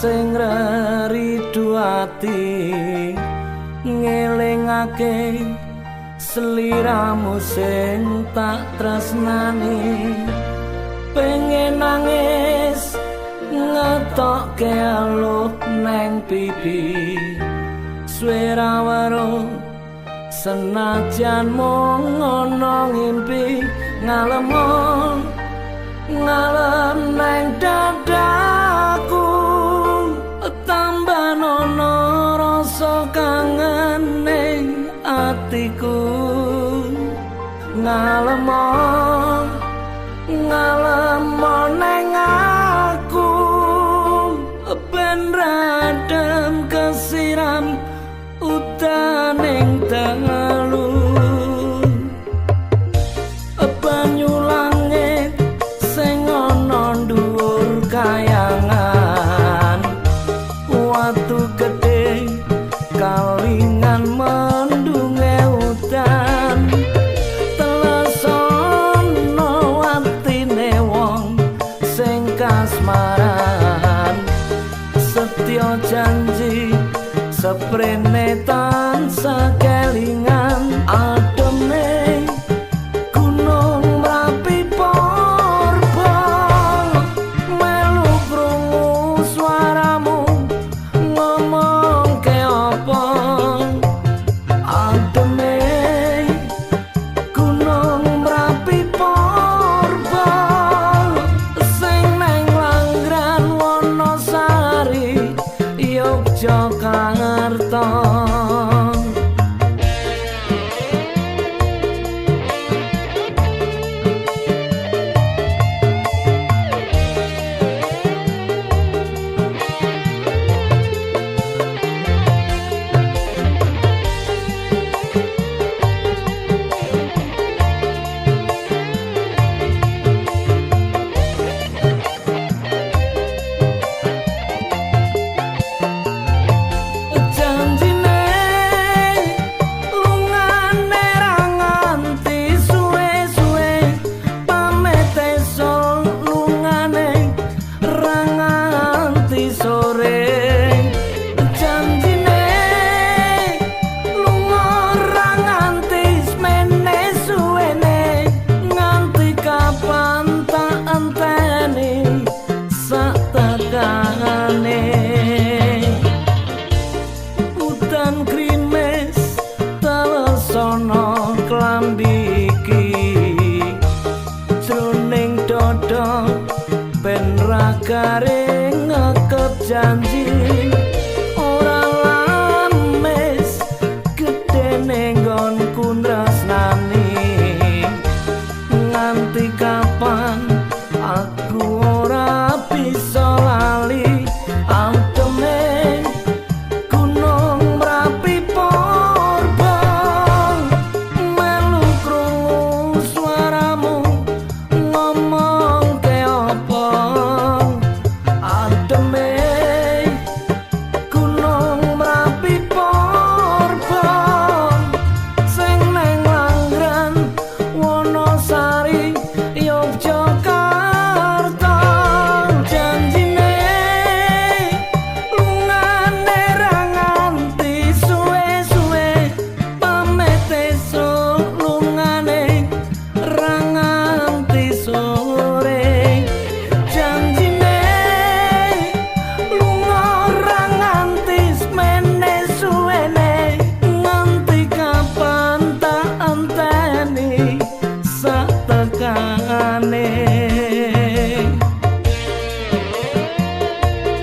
Sing reridu ati ngelingake sliramu sing tak tresnani, pengen nangis ngetokke aluh neng pipi, suwe ra weruh senajan mung ana ngimpi, ngalem ngalem neng dadaku, tambah nono rasa kangen ning atiku, ngalem ngalem neng aku, ben radem kesiram utaning dalu, banyu langit sing ana dhuwur kayangan, watu gedhe kalingan mendunge udan, telesono atine wong sing kasmaran, setya janji seprene tansah kelingan, ademe gunung Merapi purba, melu krungu suaramu ngomong ke apa, ademe gunung Merapi purba, sing neng Langran Wonosari Yogyakarta. Janjine lungane ra nganti suwe-suwe, pamit esuk lungane ra nganti sore, janjine lunga ra nganti semene suwene, nganti kapan tak enteni sak tekane. Udan grimis telesono klambi iki, jroning dada ben ra garing ngekep janji, ora lamis gedene nggonku tresnani, nganti kapan aku ora bisa lali, ademe gunung Merapi purba, melu krungu suaramu ngomong ke apa, ademe gunung Merapi purba, sing neng Langran Wonosari Yogyakarta, janjine lungane ra nganti suwe-suwe, pamit esuk lungane ra nganti sore, janjine lunga ra nganti semene suwene, nganti kapan tak enteni sak tekane.